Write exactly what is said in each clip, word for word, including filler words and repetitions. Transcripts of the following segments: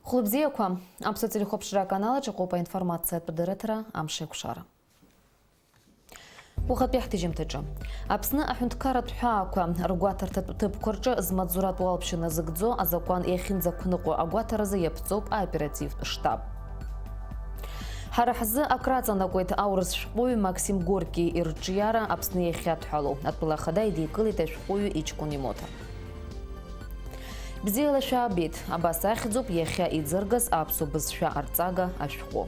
Хәлыбзиақәа, Аԥсуа телехәаԥшра аканал аҿы иҟоуп аинформациатә дырраҭара Амшеикәшара. Уахатәи ҳҭыжьымҭаҿы. Аԥсны аҳәынҭқарратә ҳәаақәа ргәаҭарҭатә ҭыԥқәа рҿы змаҵзуратә уалԥшьа назыгӡо азакәан иахьынӡақәныҟәо агәаҭаразы иаԥҵоуп аоперативтә штаб. Ҳара ҳзы акраҵанакуеит аурыс шәҟәыҩҩы Максим Горки ирҿиара Аԥсны иахьадҳәалоу. Атәыла ахада идикылеит ашәҟәыҩҩы иҷкәын имоҭа. Бзиала шәаабеит, абас ахьӡуп иахьа иӡыргаз аԥсуа бызшәа арҵага ашәҟәы.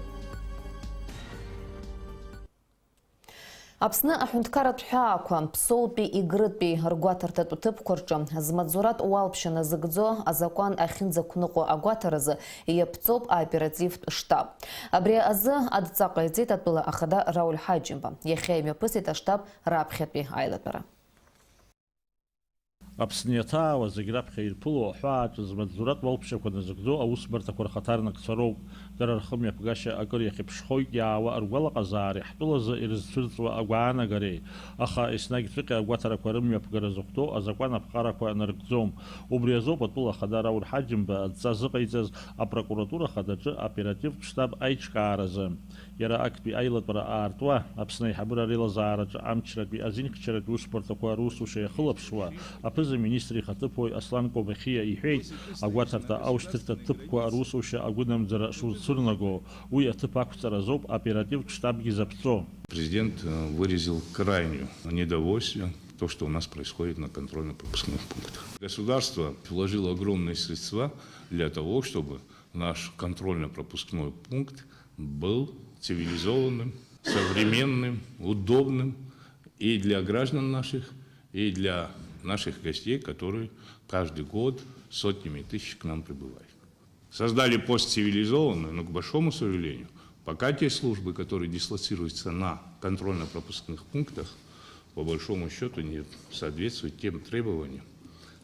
Аԥсны аҳәынҭқарратә ҳәаақәа, Ԥсоутәи Егрытәи ргәаҭарҭатә ҭыԥқәа рҿы змаҵзуратә уалԥшьа назыгӡо азакәан ахьынӡақәныҟәо агәаҭаразы иаԥҵоуп аоперативтә штаб. Абри азы адҵа ҟаиҵеит атәыла ахада Рауль Ҳаџьымба. Иахьа имҩаԥысит аштаб раԥхьатәи аилатәара. Аԥсны иаҭаауа зегь раԥхьа ирԥыло аҳәааҿы змаҵзуратә уалԥшьақәа назыгӡо аусбарҭақәа рхаҭарнакцәа роуп. Дара рхымҩаԥгашьа акыр иахьыԥшхоит иаауа ргәалаҟазаареи ҳтәылазы ирызцәырҵуа агәаанагареи, аха еснагь ҵәыҟьа агәаҭарақәа рымҩаԥгара зыхәҭоу азакәан аԥҟарақәа нарыгӡом. Убри азоуп атәыла ахада Рауль Ҳаџьымба адҵа зыҟаиҵаз апрокуратура ахадаҿы аоперативтә штаб аиҿкааразы. Иара актәи аилатәара аартуа, Аԥсны аиҳабыра реилазаараҿы амчратәи азинхьчаратәи усбарҭақәа русушьа иахылаԥшуа, аԥыза-министр ихаҭыԥуаҩ Аслан Кобахьиа иҳәеит, агәаҭарҭа аушьҭырҭатә ҭыԥқәа русушьа агәынамӡара шузцәырнаго, уи аҭыԥ ақәҵара азоуп аоперативтә штабгьы заԥҵо. Президент, э, выразил крайнее недовольство, то, что у нас происходит на контрольно-пропускных пунктах. Государство вложило огромные средства для того, чтобы наш контрольно-пропускной пункт был цивилизованным, современным, удобным и для граждан наших, и для наших гостей, которые каждый год сотнями тысяч к нам прибывают. Создали пост цивилизованный, но, к большому сожалению, пока те службы, которые дислоцируются на контрольно-пропускных пунктах, по большому счету не соответствуют тем требованиям,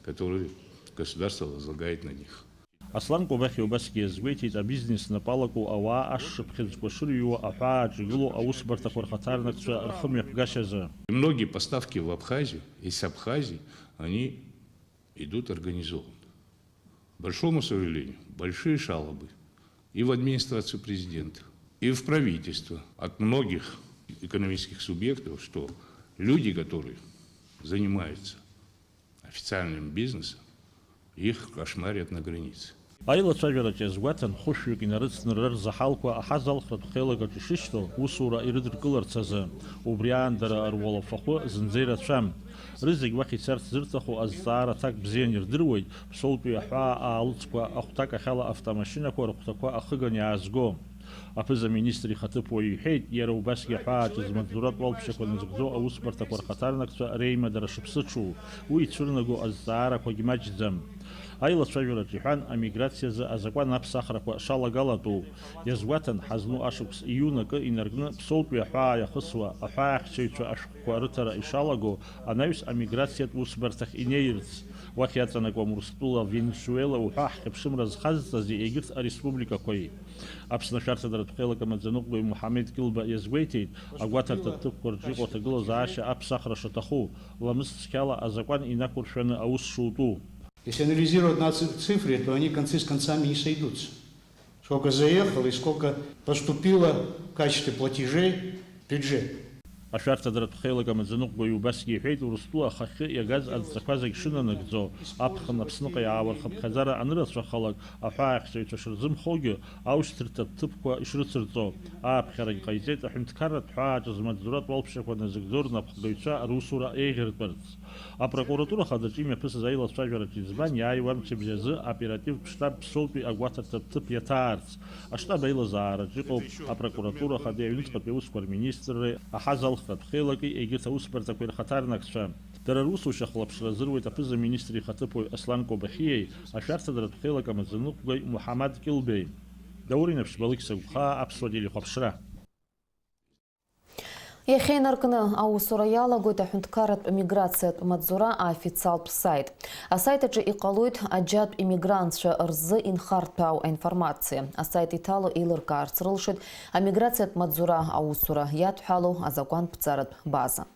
которые государство возлагает на них. Аслан Кобахьиа убасгьы иазгәеиҭеит, абизнес напы алаку ауаа ашшыԥхьыӡқәа шырыҩуа аҳәааҿ игылоу аусбарҭақәа рхаҭарнакцәа рхымҩаԥгашьазы. И многие поставки в Абхазию и с Абхазии, они идут организованно. К большому сожалению, большие жалобы и в администрацию президента, и в правительство от многих экономических субъектов, что люди, которые занимаются официальным бизнесом, их кошмарят на границе. Аилацәажәараҿ иазгәаҭан, хәышәҩык инарыцны рырзаҳалқәа аҳазалхратә хеилак аҿы ишышьҭоу, усура ирыдыркыларц азы. Убри аан дара руалафахәы зынӡа ирацәам. Рызегь уахь ицарц зырҭаху азҵаара аҭак бзиан ирдыруеит, Ԥсоутәи аҳәаа аалыҵқәа ахәҭакахьала автомашьынақәа рыхәҭақәа ахыган иаазго. Аԥыза-министр ихаҭыԥуаҩ иҳәеит, иара убасгьы аҳәааҿы змаҵзуратә уалԥшьақәа назыгӡо аусбарҭақәа рхаҭарнакцәа реимадара шыԥсыҽу, уи ицәырнаго азҵаарақәагь маҷӡам. Аилацәажәараҿ иҳәан, амиграциазы азакәан аԥсахрақәа шалагалатәу. Иазгәаҭан, ҳазну ашықәс июн акы инаркны Ԥсоутәи аҳәаа иахысуа аҳәаахьчаҩцәа ашәҟәқәа рыҭара ишалаго анаҩс амиграциатә усбарҭахь инеирц. Уахь иаҵанакуам Урыстәыла, Венесуела уҳәа ҳхьыԥшымра зхазҵази егьырҭ ареспубликақәеи. Аԥсны ашәарҭадаратә хеилак амаӡаныҟәгаҩ Муҳамед Кьылба иазгәеиҭеит, агәаҭарҭа ҭыԥқәа рҿы иҟоу аҭагылазаашьа аԥсахра шаҭаху, ламыс цқьала азакәан инақәыршәаны аус шутәу. Если анализировать на ци-, цифры, то они концы с концами не сойдутся. Сколько заехало и сколько поступило в качестве платежей в бюджет. Ашәарҭадаратә хеилак амаӡаныҟәгаҩ убасгьы иҳәеит, Урыстәыла ахахьы иагаз адҵақәа зегь шынанагӡо, аԥхын Аԥсныҟа иаауа рхыԥхьаӡара анырацәахалак, аҳәаахьчаҩцәа шырзымхогьы, аушьҭырҭатә ҭыԥқәа ишрыцырҵо. Ааԥхьарагь ҟаиҵеит аҳәынҭқарратә ҳәааҿы змаҵзуратә уалԥшьақәа назыгӡо рнапхгаҩцәа русура еиӷьыртәырц. Апрокуратура хадаҿы имҩаԥысыз аилацәажәараҿы избан иааиуа амчыбжь азы аоперативтә штаб Ԥсоутәи агәаҭарҭатә ҭыԥ иаҭаарц. Аштаб аилазаараҿы иҟоуп апрокуратура ахада аҩныҵҟатәи аусқәа рминистрреи аҳазалхратә хеилаки егьырҭ аусбарҭақәеи рхаҭарнакцәа. Дара русушьа ахылаԥшра азыруеит аԥыза-министр ихаҭыԥуаҩ Аслан Кобахьиеи ашәарҭадаратә хеилак амаӡаныҟәгаҩ Муҳамад Кьылбеи. Даур Инаԥшьба, Алықьса Гәхаа, Аԥсуа телехәаԥшра. Иахьа инаркны аусура иалагоит аҳәынҭқарратә миграциатә маҵзура аофициалтә саит. Асаит аҿы иҟалоит аџьатә иммигрантцәа рзы инхарҭәаау аинформациа. Асаит иҭало еилыркаарц рылшоит амиграциатә маҵзура аусура иадҳәалоу азакәанԥҵаратә база.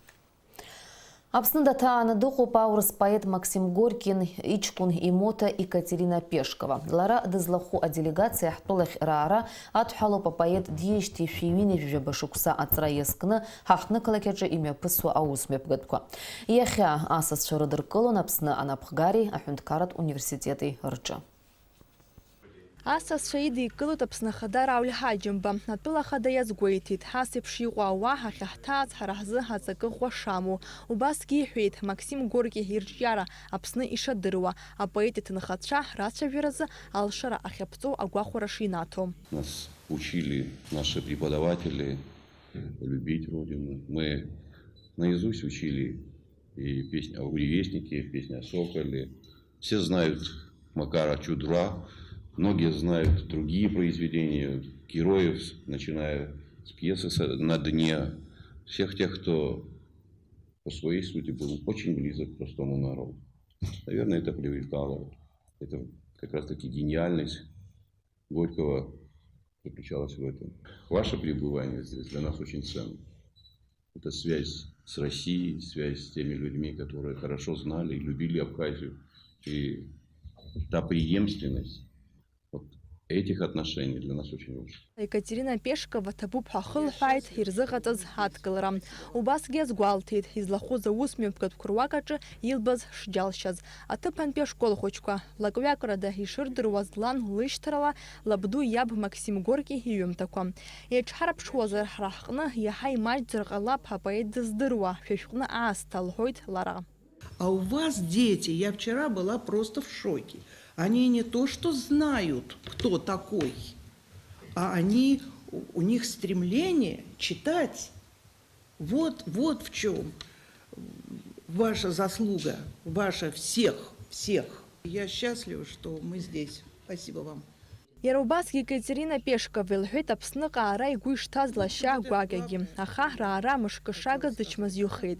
Аԥсны даҭааны дыҟоуп аурыс поет Максим Горькин иҷкәын имоҭа Екатерина Пешкова. Лара дызлахәу аделегациа ҳтәылахь раара адҳәалоуп апоет диижьҭеи шәи ҩынҩажәижәаба шықәса аҵра иазкны ҳаҳҭнықалақь аҿы имҩаԥысуа аусмҩаԥгатәқәа. Иахьа асасцәа рыдыркылон Аԥсны анапхгареи аҳәынҭқарратә университети рҿы. Асасцәа идикылоит Аԥсны Ахада Рауль Ҳаџьымба. Атәыла Ахада иазгәеиҭеит, ҳас еиԥш иҟоу ауаа ҳахьаҳҭааз ҳара ҳзы аҵакы ӷәӷәа шамоу. Убасгьы иҳәеит, Максим Горки ирҿиара Аԥсны ишадыруа, апоет иҭынхацәа рацәажәаразы алшара ахьаԥҵоу агәахәара шинаҭо. Нас учили наши преподаватели любить Родину. Мы наизусть учили и песня о буревестнике, и песня о соколе. Все знают Макара Чудра, многие знают другие произведения, героев, начиная с пьесы «На дне», всех тех, кто по своей сути был очень близок к простому народу. Наверное, это привлекало. Это как раз-таки гениальность Горького заключалась в этом. Ваше пребывание здесь для нас очень ценно. Это связь с Россией, связь с теми людьми, которые хорошо знали и любили Абхазию. И та преемственность вот этих отношений для нас очень важна. Екатерина Пешкова ҭабуп ҳәа ахылҳәааит ирзыҟаҵаз адкылара. Убасгьы азгәалҭеит, излахәыз аусмҩаԥгатәқәа руак аҿы илбаз шџьалшьаз. Аҭыԥантәи ашкол хәыҷқәа лакҩакрада ишырдыруаз лан лышьҭарала лабду иаб Максим Горки иҩымҭақәа. Еиҿҳарԥшуазар, ҳара ҳҟны иаҳа имаҷзар ҟалап апоет дыздыруа, шәа шәҟны аасҭа, лҳәоит лара. А у вас дети, я вчера была просто в шоке. Они не то что знают, кто такой, а они, у них стремление читать. Вот, вот в чем ваша заслуга, ваша всех, всех. Я счастлива, что мы здесь. Спасибо вам. Иара убасгьы Екатерина Пешкова илҳәеит Аԥсныҟа аара игәы ишҭаз лашьа гәакьагьы, аха раара мышкы шагыз дычмазаҩхеит.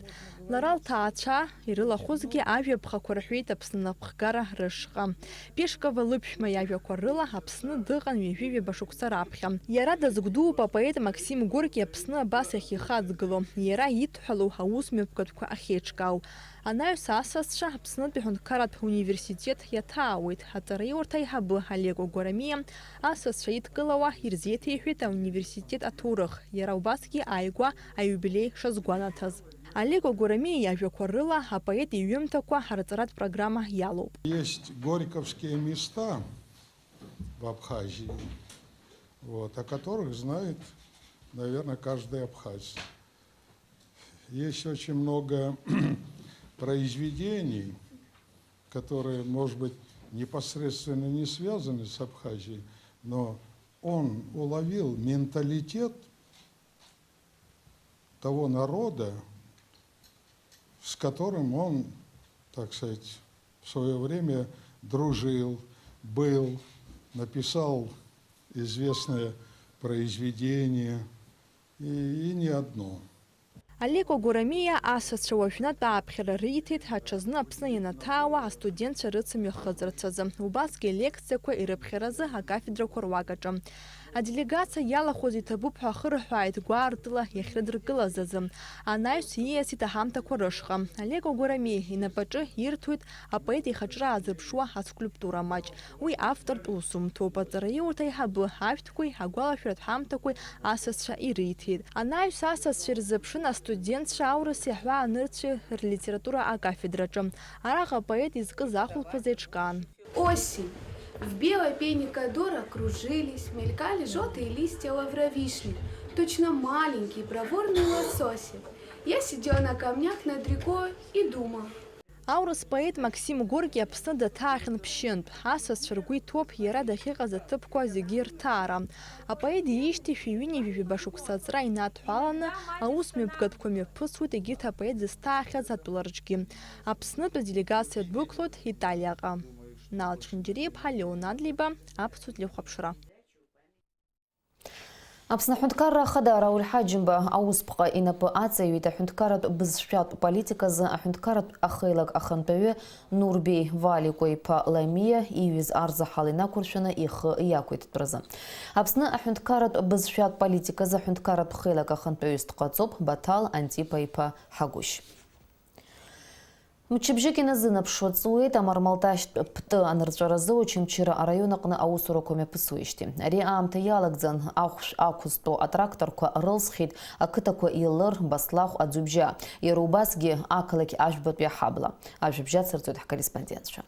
Лара лҭаацәа ирылахәызгьы ажәа ԥхақәа рҳәеит Аԥсны анапхгара рышҟа. Пешкова лыԥшәма иажәақәа рыла Аԥсны дыҟан ҩажәи ҩаба шықәса раԥхьа. Иара дазгәдууп апоет Максим Горки Аԥсны абас иахьихаҵгыло, иара идҳәалоу аусмҩаԥгатәқәа ахьеиҿкаау. Анаҩс асасцәа Аԥснытәи аҳәынҭқарратә университет иаҭаауеит. Аҵараиурҭа аиҳабы Алеко Гәарамиа асасцәа идкылауа ирзеиҭеиҳәеит ауниверситет аҭоурых, иара убасгьы ааигәа аиубилеи шазгәанаҭаз. Алеко Гәарамиа иажәақәа рыла апоет иҩымҭақәа арҵаратә программа иалоуп. Есть горьковские места в Абхазии, вот, о которых знает, наверное, каждый абхаз. Есть очень много произведений, которые, может быть, непосредственно не связаны с Абхазией, но он уловил менталитет того народа, с которым он, так сказать, в свое время дружил, был, написал известное произведение, и, и не одно. Алеко Гәарамиа асасцәа уажәнатә ааԥхьара риҭеит, аҽазны Аԥсны ианаҭаауа астудентцәа рыцымҩахыҵырц азы, убасгьы алекциақәа ирыԥхьаразы акафедрақәа руак аҿы. Аделегациа иалахәыз иҭабуп ҳәа ахырҳәааит гәаартыла иахьрыдыркылаз азы. Анаҩс ииасит аҳамҭақәа рышҟа. Алеко Гәарамиа инапаҿы ирҭоит апоет ихаҿра аазырԥшуа аскульптура маҷ. Уи автортә усумҭоуп, аҵараиурҭа аиҳабы ашәҭқәеи агәалашәаратә ҳамҭақәеи асасцәа ириҭеит. Анаҩс асасцәа ирзыԥшын астудентцәа аурыси аҳәаанырцәи рлитература акафедраҿы. Араҟа апоет изкыз ахәылԥаз еиҿкаан. Осень. В белой пене кадора кружились, мелькали жёлтые листья лавровишни, точно маленькие проворные лососи. Я сидел на камнях над рекой и думал. Аурыс поет Максим Горки Аԥсны даҭаахьан ԥшьынтә, асасцәа ргәы иҭоуп иара дахьыҟаз аҭыԥқәа зегьы рҭаара. Апоет диижьҭеи шәи ҩынҩажәи жәаба шықәса аҵра инадҳәаланы, аусмҩаԥгатәқәа мҩаԥысуеит егьырҭ апоет зызҭаахьаз атәыларҿгьы. Аԥснытәи аделегациа дәықәлоит Италиаҟа. Нал Чхинџьариа-иԥҳа, Леон Адлеиба, Аԥсуа телехәаԥшра. Аԥсны аҳәынҭқарра ахада Рауль Ҳаџьымба аусԥҟа инапы аҵаҩит аҳәынҭқарратә бызшәатә политиказы аҳәынҭқарратә ахеилак ахантәаҩы Нурбеи Валикәа-иԥа Ламиа ииҩыз арзаҳал инақәыршәаны ихы иақәиҭтәразы. Аԥсны аҳәынҭқарратә бызшәатә политиказы аҳәынҭқарратә хеилак ахантәаҩыс дҟаҵоуп Баҭал Антипа-иԥа Ҳагәышь. Мчыбжьык иназынаԥшуа ҵуеит амармалташьтә птәы анырҵәаразы Очамчыра араион аҟны аусурақәа мҩаԥысуеижьҭеи. Ари аамҭа иалагӡан, ахәшә ақәызтәоу атракторқәа рылсхит ақыҭақәа Елыр, Баслахә, Аӡҩыбжьа, иара убасгьы ақалақь Ажәбатәи аҳабла. Ажәабжь ацырҵоит ҳкорреспондентцәа.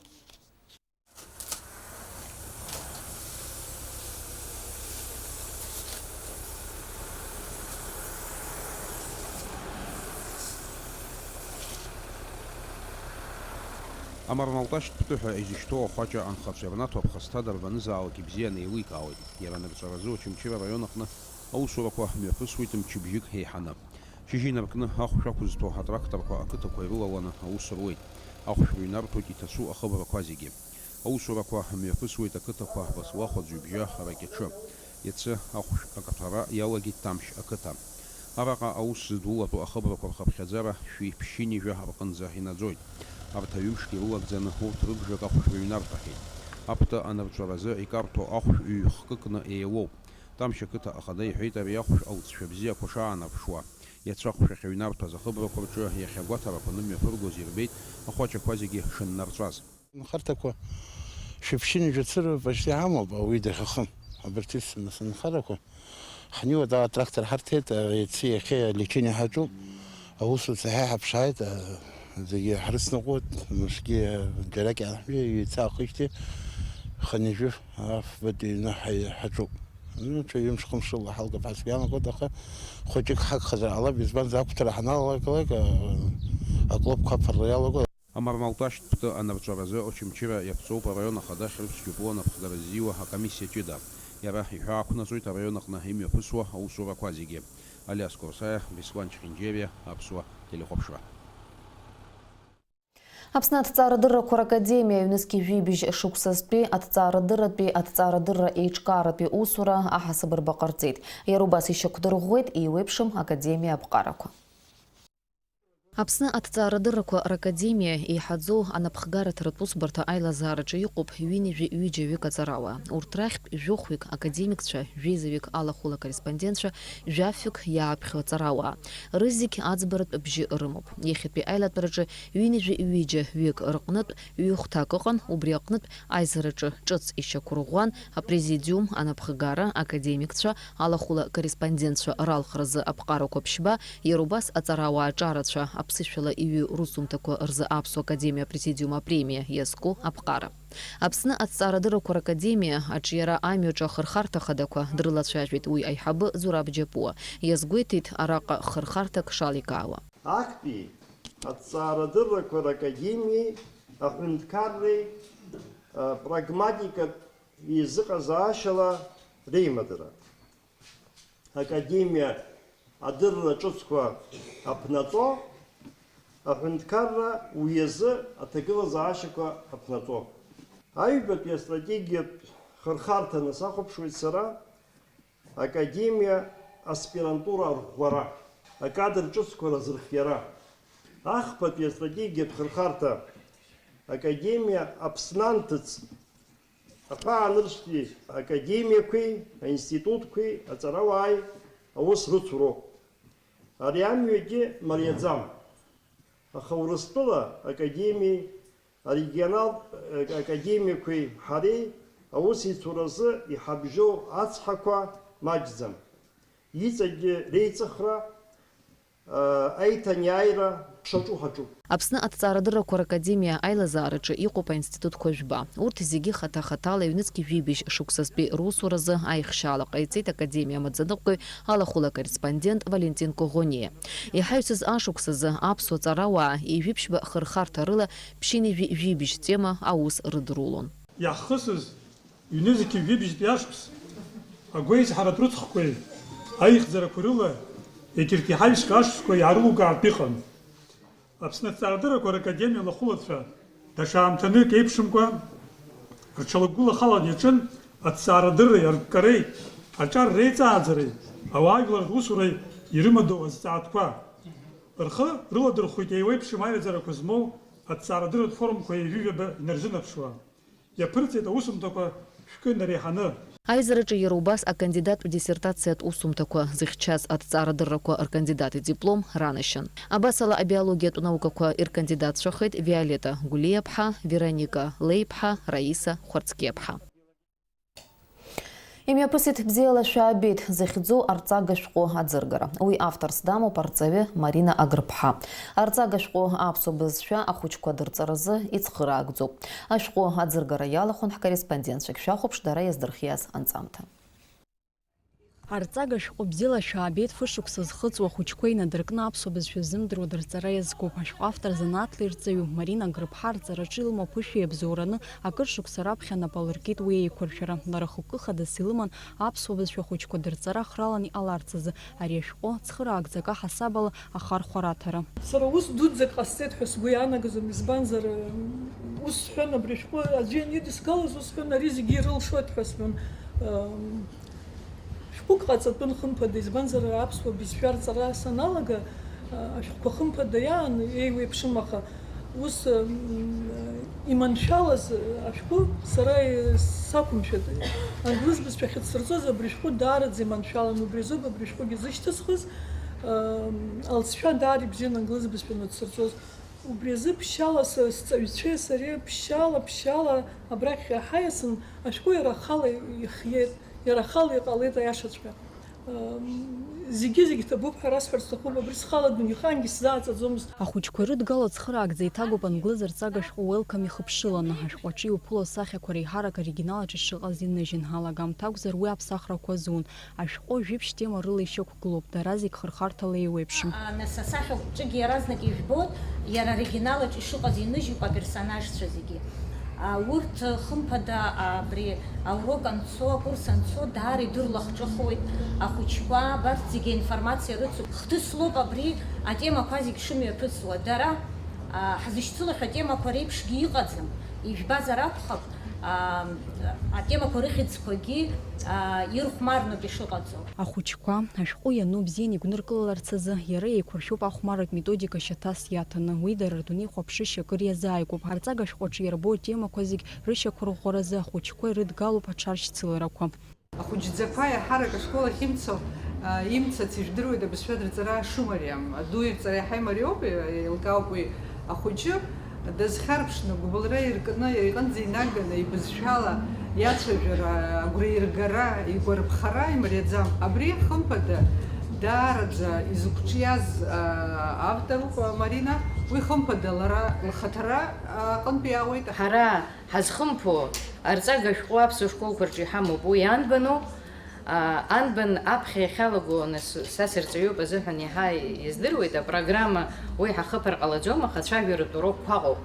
Амармалташьтә птәы ҳәа изышьҭоу ахәаҷа анхацәа ирнаҭо аԥхасҭа дарбанызаалак ибзианы еиликаауеит. Иара анырҵәаразы Очамчыра араион аҟны аусурақәа мҩаԥысуеит мчыбжьык еиҳаны. Шьыжьы инаркны ахәшә ақәызҭәо атракторқәа ақыҭақәа ирылаланы аус руеит. Ахәшә рыҩнарҭоит иҭацәу ахыбрақәа зегьы. Аусурақәа мҩаԥысуеит ақыҭақәа Баслахә, Аӡҩыбжьа, Ракьаҿы. Иацы ахәшә акаҭәара иалагеит Ҭамшь ақыҭа. Араҟа аус зыдулатәу ахыбрақәа рхыԥхьаӡара шәи ԥшьынҩажәа рҟынӡа инаӡоит. Арҭ аҩымшк ирылагӡаны урҭ рыбжак ахәшә рыҩнарҭахьеит. Аԥҭа анырҵәаразы икарҭәо ахәшә ҩ-хкыкны еилоуп. Ҭамшь ақыҭа ахада иҳәеит, ари ахәшә алҵшәа бзиақәа шаанарԥшуа. Иацы ахәшә ахьыҩнарҭәаз ахыбрақәа рҿы иахьа агәаҭарақәа анымҩаԥыргоз ирбеит ахәаҷақәа зегьы шыннарҵәаз. Нхарҭақәа шәи ԥшьынҩажәа цыра почти ҳамоуп, ауаҩы дахьахым. Абарҭ исымаз анхарақәа ҳнеиуеит, ала трактор ҳарҭеит, иаци иахьеи алечение ҳаҿуп. Аусуцәа ҳаиҳаԥшааит, зегьы ҳрыцныҟәоит, мышгьы џьарак иаанҳәи, ҩеицаахижьҭеи хынҩажәи афбатәи ҩны ҳаи-, ҳаҿуп. Ну, ҽа ҩымш-хымш рыла ҳалгап ҳәа сгәы иаанагоит, аха хәыҷык ҳагхазар ҟалап, избанзар, ақәҭара ҳаналалак, а, аклубқәа аԥырра иалагоит. Амармалташьтә птәы анырҵәаразы Очамчыра иаԥҵоуп араион ахада Хьрыԥс Џьопуа анапхгара ззиуа акомиссиа ҷыда. Иара иҳәаақәнаҵоит араион аҟны имҩаԥысуа аусурақәа зегьы. Алиас Курсаиа, Беслан Чхинџьериа, Аԥсуа телехәаԥшра. Аԥсны аҭҵаарадыррақәа ракадемиа ҩнызқь жәибжь шықәсазтәи аҭҵаарадырратәи аҭҵаарадырра еиҿкааратәи усура аҳасабырба ҟарҵеит. Иара убас ишьақәдырӷәӷәеит еиуеиԥшым академиа аԥҟарақәа. Аԥсны аҭҵаарадыррақәа ракадемиа еиҳаӡоу анапхгараҭаратә усбарҭа аилазаараҿы иҟоуп ҩынҩажәи ҩыџьа-ҩык аҵарауаа. Урҭ рахьтә жәохәҩык академикцәа, жәеизаҩык алахәыла корреспондентцәа, жәафҩык иааԥхьо аҵарауаа. Рызегь аӡбаратә бжьы рымоуп. Иахьатәи аилатәараҿы ҩынҩажәи ҩыџьа-ҩык рҟнытә ҩы-хәҭак ыҟан, убри аҟнытә аизараҿы ҿыц ишьақәырӷәӷәан апрезидиум, анапхгара, академикцәа, алахәыла корреспондентцәа ралхразы аԥҟарақәа ԥшьба, иара убас аҵарауаа ҿарацәа, аԥсышәала иҩу русумҭақәа рзы Аԥсуа Академиа Апрезидиум апремиа иазку аԥҟара. Аԥсны аҭҵаарадыррақәа ракадемиа аҿиара амҩаҿы ахырхарҭа хадақәа дрылацәажәеит уи аиҳабы Зураб Џьапуа, иазгәеиҭеит араҟа хырхарҭак шаликаауа. Актәи аҭҵаарадыррақәа ракадемиеи аҳәынҭқарреи, а, прагматикатә еизыҟазаашьала реимадара. Академиа адырра ҿыцқәа аԥнаҵо, аҳәынҭқарра уи азы аҭагылазаашьақәа аԥнаҵо. Аҩбатәи астратегиатә хырхарҭаны сахәаԥшуеит сара, академиа аспирантура арӷәӷәара, акадр ҿыцқәа разырхиара. Ахԥатәи астратегиатә хырхарҭа академиа Аԥсны анҭыҵ аҳәаанырцәтәи академиақәеи аинститутқәеи аҵарауааи аус рыцу роуп. Ари амҩагьы мариаӡам. Аха Урыстәыла академиеи арегионалтә академиақәеи ҳареи аусеицуразы иҳабжьоу ацҳақәа маҷӡам. Иҵегьы реиҵыхра, аиҭанеиааира шаҿу ҳаҿуп. Аԥсны аҭҵаарадыррақәа ракадемиа аилазаараҿы иҟоуп аинститутқәа жәба. Урҭ зегьы хаҭа-хаҭала ҩнызқь жәибжь шықәсазтәи русуразы аихшьаала ҟаиҵеит академиа амаӡаныҟәгаҩ, алахәыла корреспондент Валентин Коӷониа. Иҳаҩсыз ашықәсазы аԥсуа ҵарауаа ҩажәи ԥшьба хырхарҭа рыла ԥшьынҩажәи жәибжь тема аус рыдырулон. Иаҳхысыз ҩнызқь жәибжьтәи ашықәс агәеизҳаратә рыцхәқәеи аихьӡарақәеи рыла егьырҭ иҳаҩсхьоу ашықәсқәа иаарылукаартә иҟан. Аԥсны аҭҵаарадыррақәа ракадемиа алахәылацәа даҽа аамҭанык еиԥшымкәа рҽалагәылахалан иаҿын аҭҵаарадырреи арккареи, аҿар реиҵааӡареи ауаажәларратә усуреи ирымадоу азҵаатәқәа. Рхы рыладырхәит еиуеиԥшым аҩаӡарақәа змоу аҭҵаарадырратә форумқәа ҩажәи жәаба инарзынаԥшуа. Иаԥырҵеит аусумҭақәа Шәкы инареиҳаны. Аизараҿы иара убас акандидаттә диссертациатә усумҭақәа зыхьчаз аҭҵаарадыррақәа ркандидат идиплом ранашьан. Абасала, абиологиатә наукақәа иркандидатцәахеит Виолетта Гәлиаԥҳа, Вероника Леиԥҳа, Раиса Хәарцкиаԥҳа. Имҩаԥысит Бзиала шәаабеит захьӡу арҵага шәҟәы аӡыргара. Уи авторс дамоуп арҵаҩы Марина Агрԥҳа. Арҵага шәҟәы аԥсуа бызшәа ахәыҷқәа дырҵаразы ицхыраагӡоуп. Ашәҟәы аӡыргара иалахәын ҳкорреспондентцәагь. Шәахәаԥш дара иаздырхиаз анҵамҭа. Арҵага шәҟәы Бзиала шәаабеит фышықәса зхыҵуа ахәыҷқәа инадыркны аԥсуа бызшәа ззымдыруа дырҵара иазкуп. Ашәҟәы автор занааҭла ирҵаҩуп. Марина Грыԥҳа арҵараҿы илымоу аԥышәа иабзоураны акыр шықәса раԥхьа нап алыркит уи еиқәыршәара. Лара хықәкы хадас илыман аԥсуа бызшәа ахәыҷқәа дырҵара ахралан иҟаларц азы. Ари ашәҟәы цхыраагӡак аҳасабала ахархәара аҭара. Сара ус дуӡӡак ҟасҵеит ҳәа сгәы иаанагӡом, избанзар, ус сҳәан, абри ашәҟәы аӡәы ианидысгалоз ус сҳәан, ари зегьы ирылшоит ҳәа сҳәан. Шәҟәык ҟаҵатәын, хымԥада, избанзар, аԥсуа бызшәа рҵара саналага, ашәҟәқәа, хымԥада, иаан еиуеиԥшым, аха ус, м, иманшәалаз ашәҟәы сара сақәымшәеит. Англыз бызшәа ахьыцсырҵоз абри ашәҟәы даараӡа иманшәалан, убри азоуп абри ашәҟәгьы зышьҭысхыз, м, алҵшәа даара ибзиан англыз бызшәа аныцсырҵоз. Убри азы ԥшьшьала са, сҵаҩцәеи сареи ԥшьшьала, ԥшьшьала абрахь ҳаиасын, ашәҟәы иара ахала ихиеит, иара ахала иҟалеит, аиашаҵәҟьа. Ам, зегьы-зегь ҭабуп ҳәа расҳәарц сҭахуп, абри схала дунеихаангьы сзааӡаӡомызт. Ахәыҷқәа ирыдгало цхыраагӡа иҭагоуп англыз арҵага шәҟәы Welcome ихыԥшыланы, ашәҟәаҿы иуԥыло асахьақәа реиҳарак оригинал аҿы ишыҟаз иныжьын, алагамҭа акәзар уи аԥсахрақәа азун. Ашәҟәы жәиԥшь тема рыла ишьақәгылоуп, дара зегь хырхарҭала еиуеиԥшым. А, нас асахьаҿгьы иаразнак ижәбоит, иара оригиналаҿ ишыҟаз иныжьуп аперсонажцәа зегьы. А, урҭ, хымԥада, абри аурок анцо, акурс анцо, даара идырлахҿыхуеит ахәыҷқәа, абарҭ зегьы аинформациа рыцуп. Хҭыс лоуп абри атемақәа зегь шымҩаԥысуа. Дара, а, ҳзышьцылахьоу атемақәа реиԥшгьы иҟаӡам, ижәбазар акәхап, а, атемақәа рыхьӡқәагьы, а, ирхәмарноуп ишыҟаҵоу. Ахәыҷқәа, ашәҟәы иану бзианы игәныркылаларц азы, иара еиқәыршәуп ахәмарратә методика шьаҭас иаҭаны, уи дара рдунеихәаԥшышьа акыр иазааигәоуп. Арҵага шәҟәаҿы иарбоу атемақәа зегь рышьақәырӷәӷәаразы ахәыҷқәа ирыдгалоуп аҽаршьцыларақәа. Ахәыҷӡақәа еиҳарак ашкол ахь имцо, а, имцац ижәдыруеит абызшәа дырҵара шымариам. Аду ирҵара иаҳа имариоуп, еилкаауп уи. Ахәыҷы дазхьарԥшны, гәыбылра иркны, иара иҟынӡа инаганы, ибызшәала иацәажәара, агәра иргара, игәарԥхара имариаӡам. Абри, хымԥада, даараӡа изықәҿиаз, а, авторуп, а, Марина. Уи, хымԥада, лара лхаҭара, а, аҟынтә иаауеит. Ҳара ҳазхымԥо арҵага шәҟәы аԥсуа школқәа рҿы иҳамоуп. Уи анбану? А, анбан аԥхьа иахьалаго, нас, са сырҵаҩуп азыҳәан иаҳа издыруеит, апрограмма уи ҳахыԥар ҟалаӡом, аха ацәажәаратә урокқәа ыҟоуп.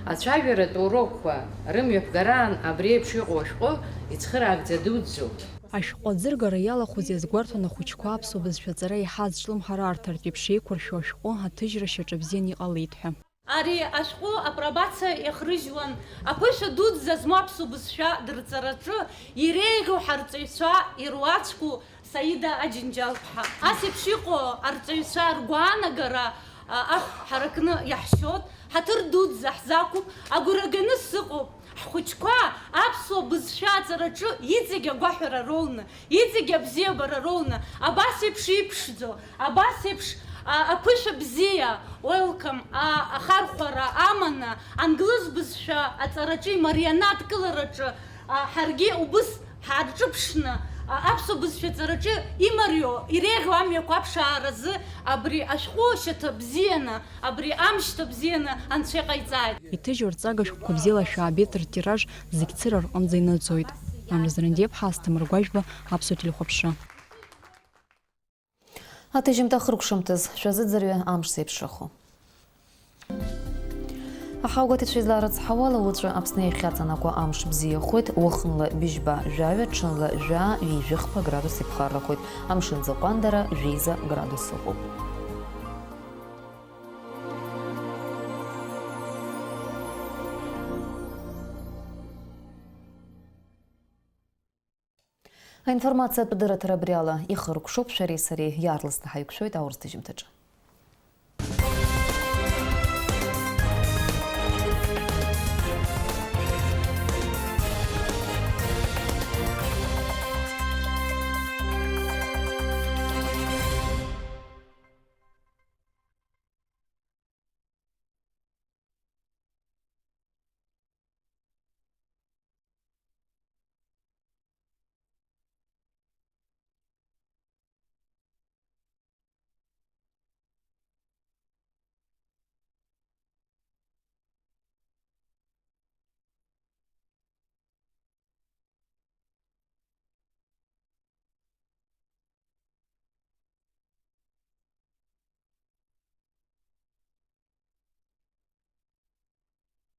Ацәажәаратә урокқәа рымҩаԥгараан абри еиԥш иҟоу ашәҟәы ицхыраагӡа дуӡӡоуп. Ашәҟәы аӡыргара иалахәыз иазгәарҭон ахәыҷқәа аԥсуа бызшәа аҵара еиҳа азҿлымҳара арҭартә еиԥш еиқәыршәо ашәҟәы аҭыжьра шьаҿа бзиан иҟалеит ҳәа. Ари ашәҟәы апробациа иахрыжьуан аԥышәа дуӡӡа змоу аԥсуа бызшәа дырҵараҿы иреиӷьу ҳарҵаҩцәа ируаӡәку Саида Аџьынџьал-ԥҳа. Ас еиԥш иҟоу арҵаҩцәа ргәаанагара, а, ахә ҳаракны иаҳшьоит, ҳаҭыр дуӡӡа ҳзақәуп, агәра ганы сыҟоуп. Ҳхәыҷқәа аԥсуа бызшәа аҵараҿы иҵегь агәаҳәара роуны, иҵегь абзиабара роуны, абас еиԥш иԥшӡоу, абас еиԥш, а, аԥышәа бзиа, welcome, а, ахархәара аманы, англыз бызшәа аҵараҿы, имарианы адкылараҿы, а, ҳаргьы убыс ҳарҿыԥшны, а, аԥсуа бызшәа аҵараҿы имариоу, иреиӷьу амҩақәа аԥшааразы абри ашәҟәы шьаҭа бзианы, абри амшьҭа бзианы Анцәа иҟаиҵааит. Иҭыжьу арҵага шәҟәқәа бзиала шәаабеит ртираж зегь цыра рҟынӡа инаӡоит. Амра Зрандиаԥҳа, Асҭамыр Гәажәба, Аԥсуа телехәаԥшра. Аҭыжьымҭа хыркәшамҭаз шәазыӡырҩы амш зеиԥшрахо. Аҳауагәаҭаҩцәа изларыцҳауала, уаҵәы Аԥсны иахьаҵанакуа амш бзиахоит, уахынла быжьба жәаҩа, ҽынла жәаа, ҩажәихԥа градус иԥхаррахоит, амшын ӡы ҟәандара жәеиза градус ыҟоуп. Аинформациатә дырраҭара абри ала ихыркәшоуп, шәареи сареи иаарласны ҳаиқәшәоит аурыс ҭыжьымҭаҿы.